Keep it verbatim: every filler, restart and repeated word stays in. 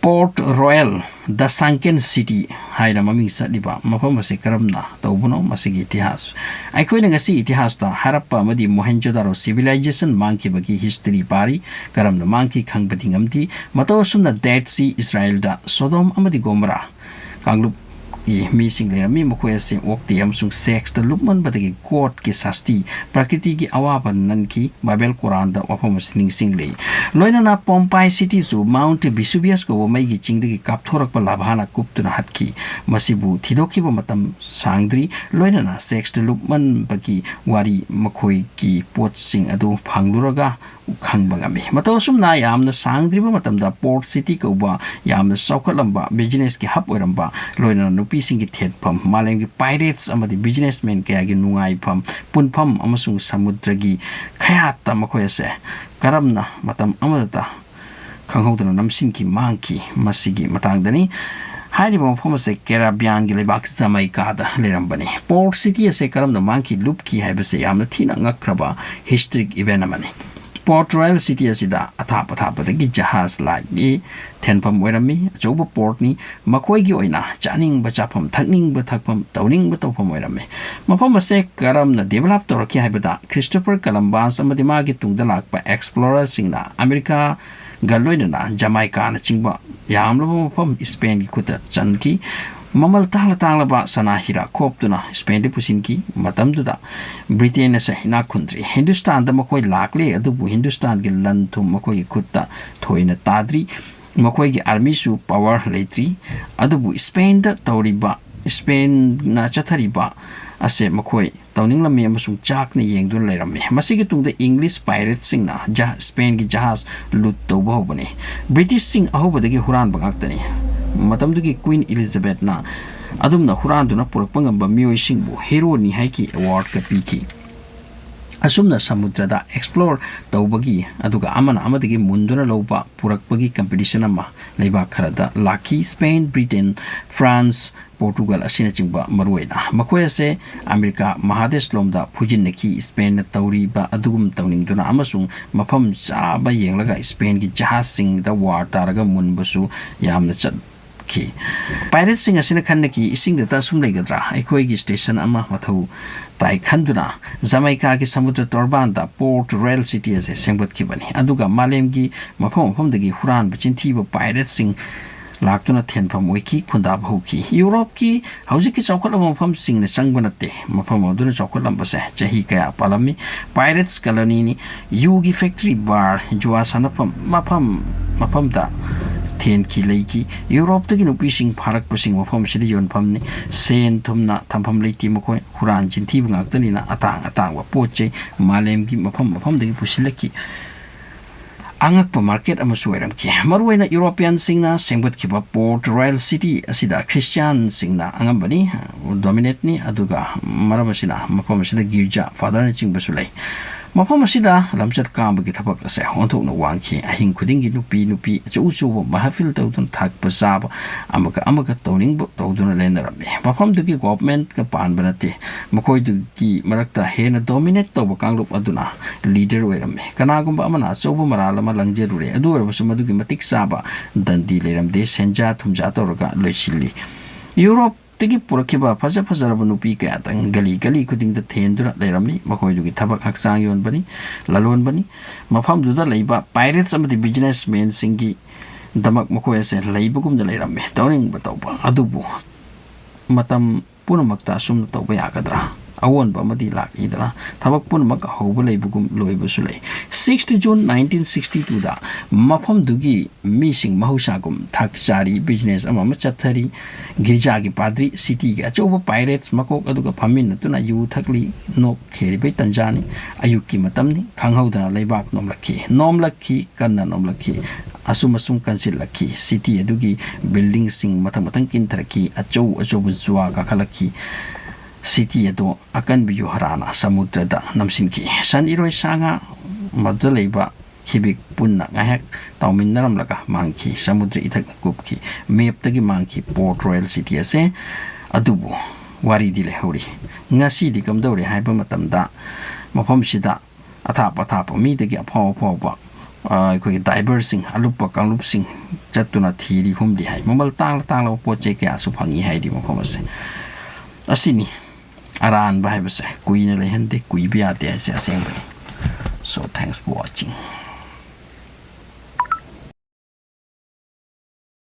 Port Royal, The Sunken City ꯍꯥꯏꯅ ꯃꯃꯤꯡ ꯆꯠꯂꯤꯕ ꯃꯐꯝ ꯑꯁꯤ ꯀꯔꯝꯅ ꯇꯧꯕꯅꯣ? ꯃꯁꯤꯒꯤ ꯏꯇꯤꯍꯥꯁ꯫ ꯑꯩꯈꯣꯏꯅ ꯉꯁꯤ ꯏꯇꯤꯍꯥꯁꯇ ꯍꯔꯞꯄ ꯑꯃꯗꯤ ꯃꯣꯍꯦꯟꯖꯣꯗꯥꯔꯣ civilization ꯃꯥꯡꯈꯤꯕꯒꯤ history ꯄꯥꯔꯤ꯫ ꯀꯔꯝꯅ ꯃꯥꯡꯈꯤ ꯈꯪꯕꯗꯤ ꯉꯝꯗꯦ꯫ ꯃꯇꯧ ꯑꯁꯨꯝꯅ Dead Sea, ꯏꯁꯔꯥꯌꯦꯜꯗ ꯁꯣꯗꯣꯝ ꯑꯃꯗꯤ ꯒꯣꯃꯣꯔꯥ ꯀꯥꯡꯂꯨꯞꯀꯤ ꯃꯤꯁꯤꯡ ꯂꯩꯔꯝꯃꯤ꯫ ꯃꯈꯣꯏ ꯑꯁꯤ ꯑꯣꯛꯇꯦ ꯑꯃꯁꯨꯡ ꯁꯦꯛꯁꯇ ꯂꯨꯞꯃꯟꯕꯗꯒꯤ ꯒꯣꯗꯀꯤ ꯁꯥꯁꯇꯤ, ꯄ꯭ꯔꯀ꯭ꯔꯤꯇꯤꯒꯤ ꯑꯋꯥꯕ ꯅꯟꯈꯤ꯫ ꯕꯥꯏꯕꯦꯜ ꯀꯣꯔꯥꯟꯗ ꯋꯥꯐꯝ ꯑꯁꯤ ꯅꯤꯡꯁꯤꯡꯂꯤ꯫ ꯂꯣꯏꯅꯅ ꯄꯣꯝꯄꯥꯏ ꯁꯤꯇꯤꯁꯨ ꯃꯥꯎꯟꯠ ꯚꯤꯁꯨꯕꯤꯌꯁ ꯀꯧꯕ ꯃꯩꯒꯤ ꯆꯤꯡꯗꯒꯤ ꯀꯥꯞꯊꯣꯔꯛꯄ ꯂꯥꯚꯥꯅ ꯀꯨꯞꯇꯨꯅ ꯍꯥꯠꯈꯤ꯫ ꯃꯁꯤꯕꯨ ꯊꯤꯗꯣꯛꯈꯤꯕ ꯃꯇꯝ ꯁꯥꯡꯗ꯭ꯔꯤ꯫ ꯂꯣꯏꯅꯅ ꯁꯦꯛꯁꯇ ꯂꯨꯞꯃꯟꯕꯒꯤ ꯋꯥꯔꯤ, ꯃꯈꯣꯏꯒꯤ ꯄꯣꯠꯁꯤꯡ ꯑꯗꯨ ꯐꯪꯂꯨꯔꯒ ꯈꯪꯕ ꯉꯝꯃꯤ꯫ ꯃꯇꯧ ꯑꯁꯨꯝꯅ ꯌꯥꯝꯅ ꯁꯥꯡꯗ꯭ꯔꯤꯕ ꯃꯇꯝꯗ ꯄꯣꯔꯠ ꯁꯤꯇꯤ ꯀꯧꯕ ꯌꯥꯝꯅ ꯆꯥꯎꯈꯠꯂꯝꯕ businessꯀꯤ hub ꯑꯣꯏꯔꯝꯕ, ꯂꯣꯏꯅꯅ ꯅꯨꯄꯤꯁꯤꯡꯒꯤ ꯊꯦꯠꯐꯝ, ꯃꯥꯂꯦꯝꯒꯤ pirates ꯑꯃꯗꯤ businessmen ꯀꯌꯥꯒꯤ ꯅꯨꯡꯉꯥꯏꯐꯝ, ꯄꯨꯟꯐꯝ ꯑꯃꯁꯨꯡ ꯁꯃꯨꯗ꯭ꯔꯒꯤ ꯈꯌꯥꯠꯇ ꯃꯈꯣꯏ ꯑꯁꯦ ꯀꯔꯝꯅ ꯃꯇꯝ ꯑꯃꯗꯇ ꯈꯪꯍꯧꯗꯅ ꯅꯝꯁꯤꯟꯈꯤ, ꯃꯥꯡꯈꯤ, ꯃꯁꯤꯒꯤ ꯃꯇꯥꯡꯗꯅꯤ꯫ ꯍꯥꯏꯔꯤꯕ ꯃꯐꯝ ꯑꯁꯦ ꯀꯦꯔꯥꯕꯤꯌꯥꯟꯒꯤ ꯂꯩꯕꯥꯛ ꯖꯃꯥꯏꯀꯥꯗ ꯂꯩꯔꯝꯕꯅꯤ꯫ ꯄꯣꯔꯠ ꯁꯤꯇꯤ ꯑꯁꯦ ꯀꯔꯝꯅ ꯃꯥꯡꯈꯤ, ꯂꯨꯞꯈꯤ ꯍꯥꯏꯕꯁꯦ ꯌꯥꯝꯅ ꯊꯤꯅ ꯉꯛꯈ꯭ꯔꯕ historic event ꯑꯃꯅꯤ꯫ ꯄꯣꯔꯠ ꯔꯣꯌꯦꯜ ꯁꯤꯇꯤ ꯑꯁꯤꯗ ꯑꯊꯥꯞ ꯑꯊꯥꯞꯄꯗꯒꯤ ꯖꯍꯥꯖ ꯂꯥꯛꯏ, ꯊꯦꯟꯐꯝ ꯑꯣꯏꯔꯝꯃꯤ꯫ ꯑꯆꯧꯕ ꯄꯣꯔꯠꯅꯤ꯫ ꯃꯈꯣꯏꯒꯤ ꯑꯣꯏꯅ ꯆꯥꯅꯤꯡꯕ ꯆꯥꯐꯝ, ꯊꯛꯅꯤꯡꯕ ꯊꯛꯐꯝ, ꯇꯧꯅꯤꯡꯕ ꯇꯧꯐꯝ ꯑꯣꯏꯔꯝꯃꯤ꯫ ꯃꯐꯝ ꯑꯁꯦ ꯀꯔꯝꯅ develop ꯇꯧꯔꯛꯈꯤ ꯍꯥꯏꯕꯗ, ꯈ꯭ꯔꯤꯁꯇꯣꯐꯔ ꯀꯂꯝꯕꯥꯁ ꯑꯃꯗꯤ ꯃꯥꯒꯤ ꯇꯨꯡꯗ ꯂꯥꯛꯄ explorerꯁꯤꯡꯅ ꯑꯃꯦꯔꯤꯀꯥꯒ ꯂꯣꯏꯅꯅ ꯖꯃꯥꯏꯀꯥꯅꯆꯤꯡꯕ ꯌꯥꯝꯂꯕ ꯃꯐꯝ ꯏꯁꯄꯦꯟꯒꯤ ꯈꯨꯠꯇ ꯆꯟꯈꯤ꯫ ꯃꯃꯜ ꯇꯥꯡꯂ ꯇꯥꯡꯂꯕ ꯁꯅꯥ ꯍꯤꯔꯥ ꯈꯣꯞꯇꯨꯅ ꯏꯁꯄꯦꯟꯗ ꯄꯨꯁꯤꯟꯈꯤ꯫ ꯃꯇꯝꯗꯨꯗ ꯕ꯭ꯔꯤꯇꯦꯟ ꯑꯁꯦ ꯏꯅꯥꯛ ꯈꯨꯟꯗ꯭ꯔꯤ꯫ ꯍꯤꯟꯗꯨꯁꯇꯥꯟꯗ ꯃꯈꯣꯏ ꯂꯥꯛꯂꯦ, ꯑꯗꯨꯕꯨ ꯍꯤꯟꯗꯨꯁꯇꯥꯟꯒꯤ ꯂꯟ ꯊꯨꯝ ꯃꯈꯣꯏꯒꯤ ꯈꯨꯠꯇ ꯊꯣꯏꯅ ꯇꯥꯗ꯭ꯔꯤ꯫ ꯃꯈꯣꯏꯒꯤ ꯑꯥꯔꯃꯤꯁꯨ power ꯂꯩꯇ꯭ꯔꯤ꯫ ꯑꯗꯨꯕꯨ ꯏꯁꯄꯦꯟꯗ ꯇꯧꯔꯤꯕ, ꯏꯁꯄꯦꯟꯅ ꯆꯠꯊꯔꯤꯕ ꯑꯁꯦ ꯃꯈꯣꯏ ꯇꯧꯅꯤꯡꯂꯝꯃꯤ ꯑꯃꯁꯨꯡ ꯆꯥꯛꯅ ꯌꯦꯡꯗꯨꯅ ꯂꯩꯔꯝꯃꯤ꯫ ꯃꯁꯤꯒꯤ ꯇꯨꯡꯗ ꯏꯪꯂꯤꯁ pirateꯁꯤꯡꯅ ꯖ-, ꯏꯁꯄꯦꯟꯒꯤ ꯖꯍꯥꯖ ꯂꯨꯠ ꯇꯧꯕ ꯍꯧꯕꯅꯤ꯫ ꯕ꯭ꯔꯤꯇꯤꯁꯁꯤꯡ ꯑꯍꯧꯕꯗꯒꯤ ꯍꯨꯔꯥꯟꯕ ꯉꯥꯛꯇꯅꯤ꯫ ꯃꯇꯝꯗꯨꯒꯤ ꯀ꯭ꯋꯤꯟ ꯏꯂꯤꯖꯥꯕꯦꯊꯅ ꯑꯗꯨꯝꯅ ꯍꯨꯔꯥꯟꯗꯨꯅ ꯄꯨꯔꯛꯄ ꯉꯝꯕ ꯃꯤꯑꯣꯏꯁꯤꯡꯕꯨ ꯍꯦꯔꯣꯅꯤ ꯍꯥꯏꯈꯤ, awardꯀ ꯄꯤꯈꯤ꯫ ꯑꯁꯨꯝꯅ ꯁꯃꯨꯗ꯭ꯔꯗ explore ꯇꯧꯕꯒꯤ, ꯑꯗꯨꯒ ꯑꯃꯅ ꯑꯃꯗꯒꯤ ꯃꯨꯟꯗꯨꯅ ꯂꯧꯕ ꯄꯨꯔꯛꯄꯒꯤ competition ꯑꯃ ꯂꯩꯕꯥꯛ ꯈꯔꯗ ꯂꯥꯛꯈꯤ꯫ ꯁ꯭ꯄꯦꯟ, ꯕ꯭ꯔꯤꯇꯦꯟ, ꯐ꯭ꯔꯥꯟꯁ, ꯄꯣꯔꯇꯨꯒꯜ ꯑꯁꯤꯅꯆꯤꯡꯕ ꯃꯔꯨꯑꯣꯏꯅ꯫ ꯃꯈꯣꯏ ꯑꯁꯦ ꯑꯃꯦꯔꯤꯀꯥ ꯃꯍꯥꯗꯦꯁ ꯂꯣꯝꯗ ꯐꯨꯖꯤꯟꯅꯈꯤ꯫ ꯁ꯭ꯄꯦꯟꯅ ꯇꯧꯔꯤꯕ ꯑꯗꯨꯒꯨꯝ ꯇꯧꯅꯤꯡꯗꯨꯅ ꯑꯃꯁꯨꯡ ꯃꯐꯝ ꯆꯥꯕ ꯌꯦꯡꯂꯒ ꯁ꯭ꯄꯦꯟꯒꯤ ꯖꯍꯥꯖꯁꯤꯡꯗ war ꯇꯥꯔꯒ ꯃꯨꯟꯕꯁꯨ ꯌꯥꯝꯅ ꯆꯠꯈꯤ꯫ Pirateꯁꯤꯡ ꯑꯁꯤꯅ ꯈꯟꯅꯈꯤ, "ꯏꯁꯤꯡꯗꯇ ꯑꯁꯨꯝ ꯂꯩꯒꯗ꯭ꯔꯥ? ꯑꯩꯈꯣꯏꯒꯤ station ꯑꯃ ꯃꯊꯧ ꯇꯥꯏ" ꯈꯟꯗꯨꯅ ꯖꯃꯥꯏꯀꯥꯒꯤ ꯁꯃꯨꯗ꯭ꯔ ꯇꯣꯔꯕꯥꯟꯗ Port Royal City ꯑꯁꯤ ꯁꯦꯝꯒꯠꯈꯤꯕꯅꯤ꯫ ꯑꯗꯨꯒ ꯃꯥꯂꯦꯝꯒꯤ ꯃꯐꯝ ꯃꯐꯝꯗꯒꯤ ꯍꯨꯔꯥꯟꯕ ꯆꯤꯟꯊꯤꯕ pirateꯁꯤꯡ ꯂꯥꯛꯇꯨꯅ ꯊꯦꯟꯐꯝ ꯑꯣꯏꯈꯤ, ꯈꯨꯟꯗꯥꯕ ꯍꯧꯈꯤ꯫ ꯌꯨꯔꯣꯞꯀꯤ ꯍꯧꯖꯤꯛꯀꯤ ꯆꯥꯎꯈꯠꯂꯕ ꯃꯐꯝꯁꯤꯡꯅ ꯆꯪꯕ ꯅꯠꯇꯦ꯫ ꯃꯐꯝ ꯑꯗꯨꯅ ꯆꯥꯎꯈꯠꯂꯝꯕꯁꯦ ꯆꯍꯤ ꯀꯌꯥ ꯄꯥꯜꯂꯝꯃꯤ꯫ Pirates colonyꯅꯤ꯫ ꯌꯨꯒꯤ factory, bar, ꯖꯨꯋꯥ ꯁꯥꯟꯅꯐꯝ, ꯃꯐꯝ ꯃꯐꯝꯗ ꯊꯦꯟꯈꯤ ꯂꯩꯈꯤ꯫ ꯌꯨꯔꯣꯞꯇꯒꯤ ꯅꯨꯄꯤꯁꯤꯡ ꯐꯥꯔꯛꯄꯁꯤꯡ ꯃꯐꯝ ꯑꯁꯤꯗ ꯌꯣꯟꯐꯝꯅꯤ꯫ ꯁꯦꯟ ꯊꯨꯝꯅ ꯊꯝꯐꯝ ꯂꯩꯇꯦ ꯃꯈꯣꯏ꯫ ꯍꯨꯔꯥꯟ ꯆꯤꯟꯊꯤꯕ ꯉꯥꯛꯇꯅꯤꯅ ꯑꯇꯥꯡ ꯑꯇꯥꯡꯕ ꯄꯣꯠ ꯆꯩ ꯃꯥꯂꯦꯝꯒꯤ ꯃꯐꯝ ꯃꯐꯝꯗꯒꯤ ꯄꯨꯁꯤꯜꯂꯛꯈꯤ꯫ ꯑꯉꯛꯄ market ꯑꯃꯁꯨ ꯑꯣꯏꯔꯝꯈꯤ꯫ ꯃꯔꯨꯑꯣꯏꯅ Europeanꯁꯤꯡꯅ ꯁꯦꯝꯒꯠꯈꯤꯕ Port Royal City ꯑꯁꯤꯗ Christianꯁꯤꯡꯅ ꯑꯉꯝꯕꯅꯤ, dominateꯅꯤ, ꯑꯗꯨꯒ ꯃꯔꯝ ꯑꯁꯤꯅ ꯃꯐꯝ ꯑꯁꯤꯗ ꯒꯤꯔꯖꯥ, fatherꯅꯆꯤꯡꯕꯁꯨ ꯂꯩ꯫ ꯃꯐꯝ ꯑꯁꯤꯗ ꯂꯝꯆꯠ ꯀꯥꯝꯕꯒꯤ ꯊꯕꯛ ꯑꯁꯦ ꯑꯣꯟꯊꯣꯛꯅ ꯋꯥꯡꯈꯤ꯫ ꯑꯍꯤꯡ ꯈꯨꯗꯤꯡꯒꯤ ꯅꯨꯄꯤ ꯅꯨꯄꯤ ꯑꯆꯧ ꯑꯆꯧꯕ ꯃꯍꯐꯤꯜ ꯇꯧꯗꯨꯅ ꯊꯛꯄ ꯆꯥꯕ ꯑꯃꯒ ꯑꯃꯒ ꯇꯧꯅꯤꯡꯕ ꯇꯧꯗꯨꯅ ꯂꯦꯟꯅꯔꯝꯃꯤ꯫ ꯃꯐꯝꯗꯨꯒꯤ governmentꯀ ꯄꯥꯟꯕ ꯅꯠꯇꯦ꯫ ꯃꯈꯣꯏꯗꯨꯒꯤ ꯃꯔꯛꯇ ꯍꯦꯟꯅ dominate ꯇꯧꯕ ꯀꯥꯡꯂꯨꯞ ꯑꯗꯨꯅ leader ꯑꯣꯏꯔꯝꯃꯤ꯫ ꯀꯅꯥꯒꯨꯝꯕ ꯑꯃꯅ ꯑꯆꯧꯕ ꯃꯔꯥꯜ ꯑꯃ ꯂꯪꯖꯔꯨꯔꯦ, ꯑꯗꯨ ꯑꯣꯏꯔꯕꯁꯨ ꯃꯗꯨꯒꯤ ꯃꯇꯤꯛ ꯆꯥꯕ ꯗꯟꯗꯤ ꯂꯩꯔꯝꯗꯦ꯫ ꯁꯦꯟꯖꯥ ꯊꯨꯝꯖꯥ ꯇꯧꯔꯒ ꯂꯣꯏꯁꯤꯜꯂꯤ꯫ ꯌꯨꯔꯣꯞꯇꯒꯤ ꯄꯨꯔꯛꯈꯤꯕ ꯐꯖ ꯐꯖꯔꯕ ꯅꯨꯄꯤ ꯀꯌꯥꯇꯪ ꯒꯂꯤ ꯒꯂꯤ ꯈꯨꯗꯤꯡꯗ ꯊꯦꯟꯗꯨꯅ ꯂꯩꯔꯝꯃꯤ꯫ ꯃꯈꯣꯏꯗꯨꯒꯤ ꯊꯕꯛ ꯍꯛꯆꯥꯡ ꯌꯣꯟꯕꯅꯤ, ꯂꯂꯣꯟꯕꯅꯤ꯫ ꯃꯐꯝꯗꯨꯗ ꯂꯩꯕ pirates ꯑꯃꯗꯤ businessmanꯁꯤꯡꯒꯤ ꯗꯃꯛ ꯃꯈꯣꯏ ꯑꯁꯦ ꯂꯩꯕꯒꯨꯝꯅ ꯂꯩꯔꯝꯃꯤ꯫ ꯇꯧꯅꯤꯡꯕ ꯇꯧꯕ꯫ ꯑꯗꯨꯕꯨ ꯃꯇꯝ ꯄꯨꯝꯅꯃꯛꯇ ꯑꯁꯨꯝꯅ ꯇꯧꯕ ꯌꯥꯒꯗ꯭ꯔꯥ? ꯑꯑꯣꯟꯕ ꯑꯃꯗꯤ ꯂꯥꯛꯏꯗꯅ꯫ ꯊꯕꯛ ꯄꯨꯝꯅꯃꯛ ꯑꯍꯧꯕ ꯂꯩꯕꯒꯨꯝ ꯂꯣꯏꯕꯁꯨ ꯂꯩ꯫ Sixth June nineteen sixty twoꯗ ꯃꯐꯝꯗꯨꯒꯤ ꯃꯤꯁꯤꯡ ꯃꯍꯧꯁꯥꯒꯨꯝ ꯊꯛ ꯆꯥꯔꯤ, business ꯑꯃ ꯑꯃ ꯆꯠꯊꯔꯤ꯫ ꯒꯤꯔꯖꯥꯒꯤ ꯄꯥꯗ꯭ꯔꯤ cityꯒꯤ ꯑꯆꯧꯕ pirates ꯃꯀꯣꯛ ꯑꯗꯨꯒ ꯐꯝꯃꯤꯟꯅꯗꯨꯅ ꯌꯨ ꯊꯛꯂꯤ꯫ ꯅꯣꯛ ꯈꯦꯔꯤꯕꯩ ꯇꯟꯖꯥꯅꯤ꯫ ꯑꯌꯨꯛꯀꯤ ꯃꯇꯝꯅꯤ꯫ ꯈꯪꯍꯧꯗꯅ ꯂꯩꯕꯥꯛ ꯅꯣꯝꯂꯛꯈꯤ, ꯅꯣꯝꯂꯛꯈꯤ, ꯀꯟꯅ ꯅꯣꯝꯂꯛꯈꯤ꯫ ꯑꯁꯨꯝ ꯑꯁꯨꯝ ꯀꯟꯁꯤꯜꯂꯛꯈꯤ꯫ City ꯑꯗꯨꯒꯤ buildingꯁꯤꯡ ꯃꯊꯪ ꯃꯊꯪ ꯀꯤꯟꯊꯔꯛꯈꯤ꯫ ꯑꯆꯧ ꯑꯆꯧꯕ ꯖꯨꯋꯥ ꯀꯥꯈꯠꯂꯛꯈꯤ꯫ ꯁꯤꯇꯤ ꯑꯗꯨ ꯑꯀꯟꯕ ꯌꯨꯍꯥꯔꯥꯅ ꯁꯃꯨꯗ꯭ꯔꯗ ꯅꯝꯁꯤꯟꯈꯤ꯫ ꯁꯟ ꯏꯔꯣꯏ ꯁꯥ ꯉꯥ ꯃꯗꯨꯗ ꯂꯩꯕ ꯈꯤꯕꯤꯛ ꯄꯨꯟꯅ ꯉꯥꯏꯍꯥꯛ ꯇꯥꯎꯃꯤꯟꯅꯔꯝꯂꯒ ꯃꯥꯡꯈꯤ꯫ ꯁꯃꯨꯗ꯭ꯔ ꯏꯊꯛ ꯀꯨꯞꯈꯤ꯫ ꯃꯦꯞꯇꯒꯤ ꯃꯥꯡꯈꯤ ꯄꯣꯔꯠ ꯔꯣꯌꯦꯜ ꯁꯤꯇꯤ ꯑꯁꯦ꯫ ꯑꯗꯨꯕꯨ ꯋꯥꯔꯤꯗꯤ ꯂꯩꯍꯧꯔꯤ꯫ ꯉꯁꯤꯗꯤ ꯀꯝꯗꯧꯔꯦ ꯍꯥꯏꯕ ꯃꯇꯝꯗ ꯃꯐꯝꯁꯤꯗ ꯑꯊꯥꯞ ꯑꯊꯥꯞꯄ ꯃꯤꯗꯒꯤ ꯑꯐꯥꯎ ꯑꯐꯥꯎꯕ, ꯑ, ꯑꯩꯈꯣꯏꯒꯤ ꯗꯥꯏꯚꯔꯁꯤꯡ, ꯑꯂꯨꯞꯄ ꯀꯥꯡꯂꯨꯞꯁꯤꯡ ꯆꯠꯇꯨꯅ ꯊꯤꯔꯤ ꯍꯨꯝꯂꯤ ꯍꯥꯏ꯫ ꯃꯃꯜ ꯇꯥꯡꯂ ꯇꯥꯡꯂꯕ ꯄꯣꯠ ꯆꯩ ꯀꯌꯥꯁꯨ ꯐꯪꯉꯤ ꯍꯥꯏꯔꯤ ꯃꯐꯝ ꯑꯁꯦ꯫ ꯑꯁꯤꯅꯤ ꯑꯔꯥꯟꯕ ꯍꯥꯏꯕꯁꯦ꯫ ꯀꯨꯏꯅ ꯂꯩꯍꯟꯗꯦ, ꯀꯨꯏꯕ ꯌꯥꯗꯦ ꯍꯥꯏꯁꯦ ꯑꯁꯦꯡꯕꯅꯤ꯫ So, thanks for watching.